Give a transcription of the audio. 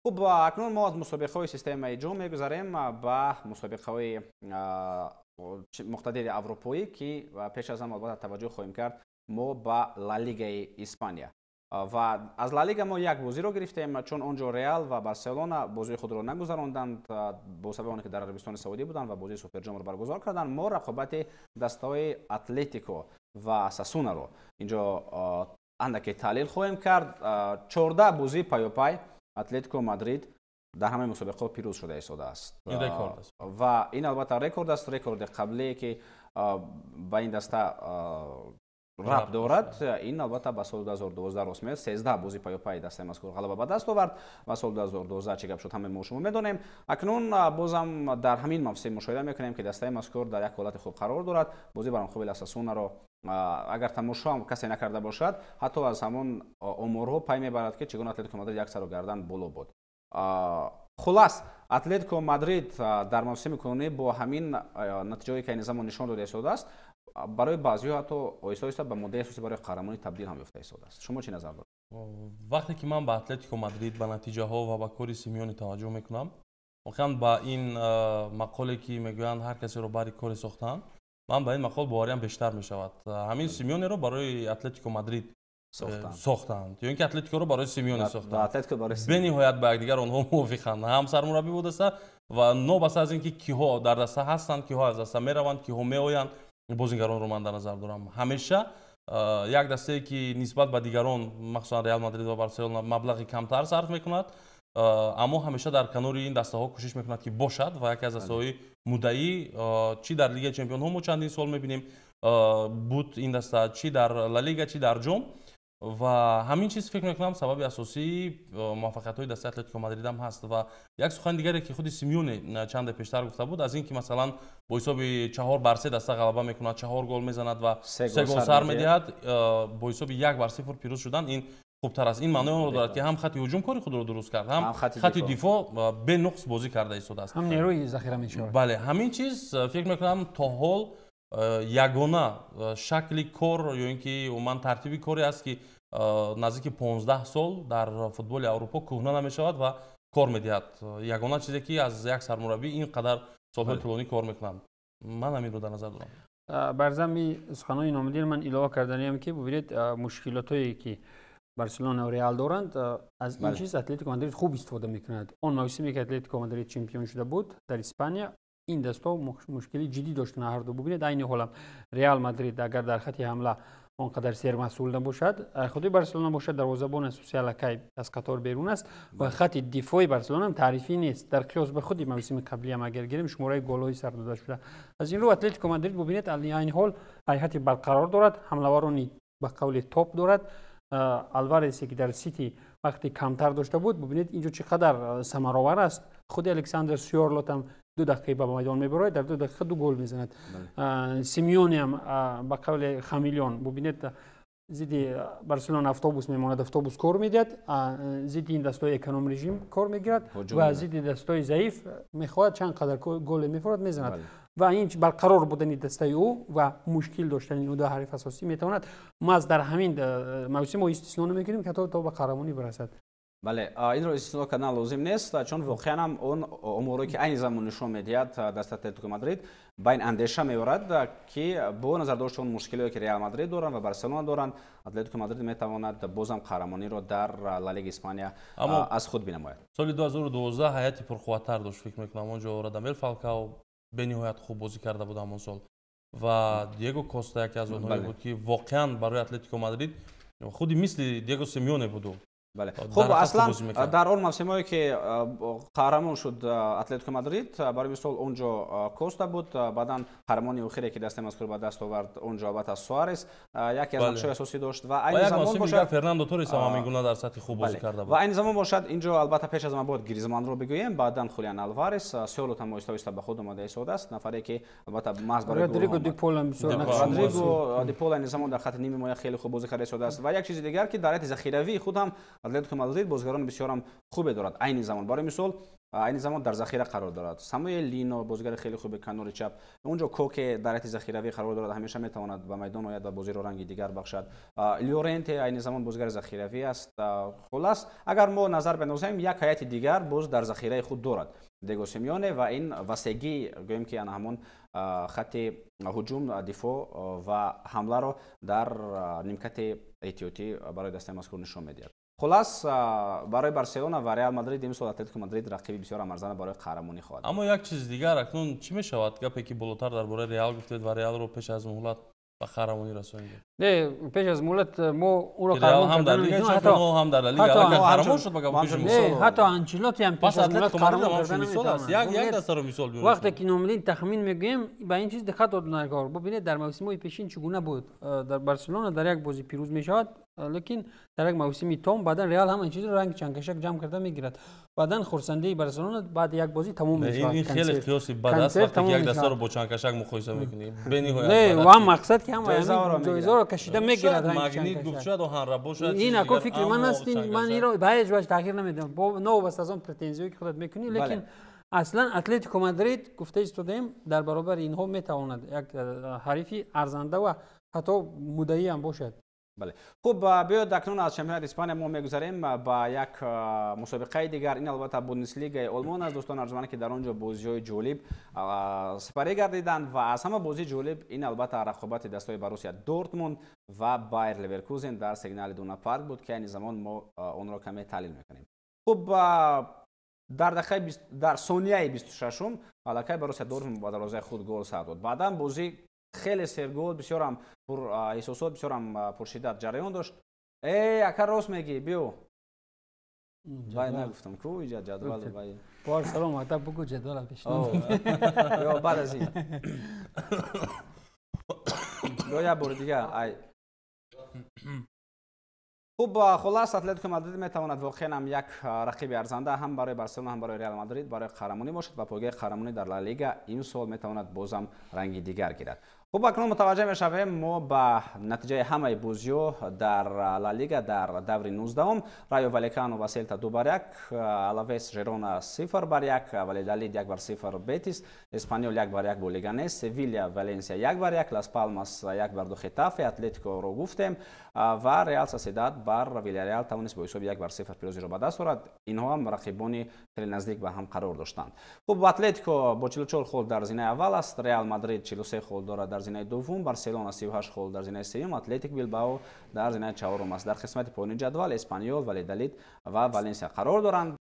Хуб, акнун мо аз мусобиқаҳои системаи ҷом мегузарем ба мусобиқаҳои муқтадири аврупоӣ, ки пеш аз ҳама албатта таваҷҷӯҳ хоҳем кард мо ба Ла Лигаи Испания. Ва аз Ла Лига мо як бозиро гирифтем, чун он ҷо Реал ва Барселона бозии худро нагузаронданд бо сабаби он ки дар Арабистони Саудӣ буданд ва бозии Суперҷомро баргузор карданд. Мо рақобати дастаҳои Атлетико ва Осасунаро инҷо андаке таҳлил хоҳем кард. 14 бозии паёпай Атлетико Мадрид дар ҳамаи мусобиқаҳо пирӯз шуда истодааст. Ин рекорд аст. Ва ин албатта рекорд аст, рекорди қаблие ки ба ин даста рабт дорад. Ин албатта ба соли 2012 рост меояд. 13 бозӣ паёпай дастаи мазкур ғалаба ба даст овард ва соли 2012 чӣ гап шуд, ҳамаи мо шумо медонем. Акнун бозам дар ҳамин мавсим мушоҳида мекунем, ки дастаи мазкур дар як ҳолати хуб қарор дорад. Бозӣ бар муқобили Осасунаро агар тамошо ҳам касе накарда бошад, ҳатто аз ҳамон оморҳо пай мебарад, ки чӣ гуна Атлетико Мадрид як сару гардан боло буд. Хулас, Атлетико Мадрид дар мавсими кунунӣ бо ҳамин натиҷаҳое, ки айни замон нишон дода истодааст, барои баъзиҳо ҳатто оҳиста оҳиста ба моддаи асосӣ барои қаҳрамонӣ табдил ҳам ёфта истодааст. Шумо чӣ назар доред? Вақте ки ман ба Атлетико Мадрид, ба натиҷаҳо ва ба кори Симеоне таваҷҷӯҳ мекунам, воқеан ба ин мақоле, ки мегӯянд, ҳар касеро бари коре сохтанд, ман ба ин мақол бовариам бештар мешавад. Ҳамин Симеонеро барои Атлетико Мадрид сохтанд ё ин ки Атлетикоро барои Симеоне сохтанд. Бениҳоят ба якдигар онҳо мувофиқанд, ҳам сармураббӣ бо даста ва нобаста аз ин ки киҳо дар даста ҳастанд, киҳо аз даста мераванд, киҳо меоянд, бозингаронро ман дар назар дорам. Ҳамеша як дастае, ки нисбат ба дигарон, махсусан Реал Мадрид ва Барселона, маблағи камтар сарф мекунад, аммо ҳамеша дар канори ин дастаҳо кӯшиш мекунад, ки бошад ва яке аз дастаҳои муддаӣ, чӣ дар Лигаи чемпионҳо мо чандин сол мебинем буд ин даста, чӣ дар Ла Лига, чӣ дар ҷом. Ва ҳамин чиз, фикр мекунам, сабаби асосии муваффақиятҳои дастаи Атлетико Мадрид ҳам ҳаст. Ва як сухани дигаре, ки худи Симеоне чанде пештар гуфта буд, аз ин ки масалан бо ҳисоби 4-3 даста ғалаба мекунад, чаҳор гол мезанад ва се гол сар медиҳад, бо ҳисоби 1-0 пирӯз шудан ин хубтар аст. Ин маънои онро дорад, ки ҳам хати ҳуҷум кори худро дуруст кард, ҳам хати дифоъ бенуқс бозӣ карда истодааст. Ҳам нерӯи захира мешавад. Бале, ҳамин чиз, фикр мекунам, то ҳол ягона шакли кор ё ин ки умуман тартиби коре аст, ки наздики 15 сол дар футболи Аврупо кӯҳна намешавад ва кор медиҳад. Ягона чизе, ки аз як сармураббӣ ин қадар солҳои тӯлонӣ кор мекунанд, ман ҳаминро дар назар дорам. Бар замми суханои Номиддин ман илова карданиам, ки бубинед, мушкилотое, ки Барселона ва Реал доранд, аз ин чиз Атлетико Мадрид хуб истифода мекунад. Он мавсиме, ки Атлетико Мадрид чемпион шуда буд дар Испания, ин дастҳо мушкили ҷиддӣ доштанд ҳарду. Бубинед, айни ҳолам Реал Мадрид агар дар хати ҳамла он қадар сермасъул набошад, худи Барселона бошад, дарвозабон асосӣ аллакай аз қатор берун аст ва хати дифои Барселона таърифӣ нест. Дар қиёс ба худи мавсими қаблиам агар гирем, шумораи голҳои сар дода шуда. Аз ин рӯ Атлетико Мадрид, бубинед, айни ҳол ҳайати барқарор дорад, ҳамлаварони ба қавли топ дорад. Алваресе, ки дар Сити вақти камтар дошта буд, бубинед, инҷо чӣ қадар самаровар аст. Худи Александр Сёрлот ҳам 2 дақиқа ба майдон мебарояд, дар 2 дақиқа ду гол мезанад. Симеоне ҳам ба қавли хамелеон, бубинед, зидди Барселона автобус мемонад, автобус кор медиҳад, зидди ин дастҳои эконом режим кор мегирад ва зидди дастҳои заиф мехоҳад чанд қадар голе мефорад, мезанад. Ва ин барқарор будани дастаи ӯ ва мушкил доштани ӯ ду ҳариф асосӣ метавонад маҳз дар ҳамин мавсим мо истисно намекунем, ки то ба қаҳрамонӣ бирасад. Бале, инро истисно кардан лозим нест, чун воқеан ҳам он оморое, ки айни замон нишон медиҳад даста Атлетико Мадрид, ба ин андеша меорад, ки бо назардошти он мушкилие, ки Реал Мадрид доранд ва Барселона доранд, Атлетико Мадрид метавонад бозам қаҳрамониро дар Ла Лига Испания аз худ бинамояд. Соли 2012 ҳайати пурқувваттар дошт, фикр мекунам. Он ҷо Радамел Фалкао бениҳоят хуб бозӣ карда буд ҳамон сол ва Диего Коста яке аз онҳое буд, ки воқеан барои Атлетико Мадрид худи мисли Диего Симеоне буду. Бале, хуб, аслан дар он мавсимое, ки қаҳрамон шуд Атлетико Мадрид, барои мисол, он ҷо Коста буд. Баъдан қаҳрамони охире, ки дастаи мазкур ба даст овард, он ҷо албатта Суарес яке аз нақшҳои асосӣ дошт. Ва айни замон бошад, Фернандо Торрес ҳам ҳамин гуна дар сатҳи хуб бозӣ карда буд. Ва айни замон бошад, ин ҷо албатта пеш аз ҳама бояд Гризманро бигӯем, баъдан Хулиан Алварес, Сёрлот ҳам оҳиста оҳиста ба худ омада истодааст, нафаре, ки албатта маҳз барои Родриго Де Пол ҳам бисёр. Родриго Де Пол айни замон дар хати ними ҳимоя хеле хуб бозӣ карда истодааст. Ва як чизи дигар, ки дар ҳайати захиравии худ ҳам Атлетико Мадрид бозигарони бисёр ҳам хубе дорад. Айни замон, барои мисол, айни замон дар захира қарор дорад Самуэл Лино, бозигари хеле хуби канори чап. Онҷо Коке дар ҳайати захиравӣ қарор дорад, ҳамеша метавонад ба майдон ояд ва бозиро ранги дигар бахшад. Лиоренте айни замон бозигари захиравӣ аст. Хулас, агар мо назар бинозем, як ҳайати дигар боз дар захираи худ дорад Диего Симеоне ва ин васегӣ, гӯем ки ана ҳамон хатти ҳуҷум, дифоъ ва ҳамларо дар нимкати эҳтиётӣ барои дастаи мазкур нишон медиҳад. Хулас, барои Барселона ва Реал Мадрид имсол Атлетико Мадрид рақиби бисёр амарзана барои қаҳрамонӣ хоҳад. Аммо як чиз дигар, акнун чӣ мешавад гапе ки болотар дар бораи Реал гуфтед ва Реалро пеш аз муҳлат ба қаҳрамонӣ расонидед? Не, пеш аз муҳлат мо ӯро қаҳрамон ҳам дар Лигаи Чемпионҳо, ҳам дар Ла Лига қаҳрамон шуд. Ба гапи шумо ҳатто Анчелотти ҳам пеш аз муҳлат қаҳрамон карда наметавонад. Як дастаро мисол биёред. Вақте ки Номиддин тахмин мегӯем, ба ин чиз диққат дод накор. Бубинед, дар мавсимҳои пешин чӣ гуна буд. Дар Барселона дар як бозӣ пирӯз мешавад, лекин дар як мавсими том баъдан Реал ҳама чизро ранги чангкашак ҷамъ карда мегирад. Баъдан хурсандии Барселона баъд як бозӣ тамом мешавад. Ин хеле қиёси бад аст, вақте ки як дастаро бо чангкашак муқоиса мекунӣ. Бениҳоят. Не, ва мақсад ки ҳама ҷоизаро кашида мегирад. Магнит гуфт, шояд оҳанрабо, шояд. Ин ако фикри ман аст, ман инро ба ҳеҷ ваҷҳ тағйир намедиҳам. Новобаста аз он претензиҳое ки худат мекунӣ, лекин аслан Атлетико Мадрид, гуфта истодаем, дар баробари инҳо метавонад як ҳарифи арзанда ва ҳатто муддаӣ ҳам бошад. Бале. Хуб, биёед акнун аз чемпионати Испания мо мегузарем ба як мусобиқаи дигар. Ин албатта Бундеслигаи Олмон аст, дӯстон арҷманд, ки дар он ҷо бозиҳои ҷолиб сипарӣ гардиданд ва аз ҳама бозии ҷолиб ин албатта рақобати дастаҳои Боруссия Дортмунд ва Байер Леверкузен дар Сигнали Дуна Парк буд, ки айни замон мо онро каме таҳлил мекунем. Хуб, дар дақиқаи дар сонияи 26-ум аллакай Боруссия Дортмунд ба дарвозаи худ гол сар дод. Баъдан бозӣ хеле сергол, бисёрам пур эҳсосот, бисёрам пуршиддат ҷараён дошт. Э, ака, рост мегӣ, биё. Вай, нагуфтам ку иҷа ҷадвал вай. Бор салом, ата бугу ҷадвала пешниҳод. Ё баъд аз ин. Ё як бори дигар, ай. Хуб, хулас, Атлетико Мадрид метавонад воқеан ҳам як рақиби арзанда ҳам барои Барселона, ҳам барои Реал Мадрид барои қаҳрамонӣ бошад ва пойгаи қаҳрамонӣ дар Ла Лига имсол метавонад бозам ранги дигар гирад. Хуб, акнун мутаваҷҷеҳ мешавем мо ба натиҷаи ҳамаи бозиҳо дар Ла Лига дар даври 19-ум. Райо Валекано ва Селта 2-1, Алавес Жерона 0-1, Валедалид 1-0 Бетис, Эспаньол 1-1 бо Леганес, Севилия Валенсия 1-1, Лас Палмас 1-2 Хетафе, Атлетикоро гуфтем ва Реал Соседад бар Вильяреал тавонист бо ҳисоби 1-0 пирӯзиро ба даст орад. Инҳо ҳам рақибони хеле наздик ба ҳам қарор доштанд. Хуб, Атлетико бо 44 хол дар зинаи аввал аст, Реал Мадрид 43 хол дорад дар зинаи дуввум, Барселона 38 хол дар зинаи сеюм, Атлетик Билбао дар зинаи чаҳорум аст. Дар қисмати поёни ҷадвал Эспаньол, Валедалид ва Валенсия қарор доранд.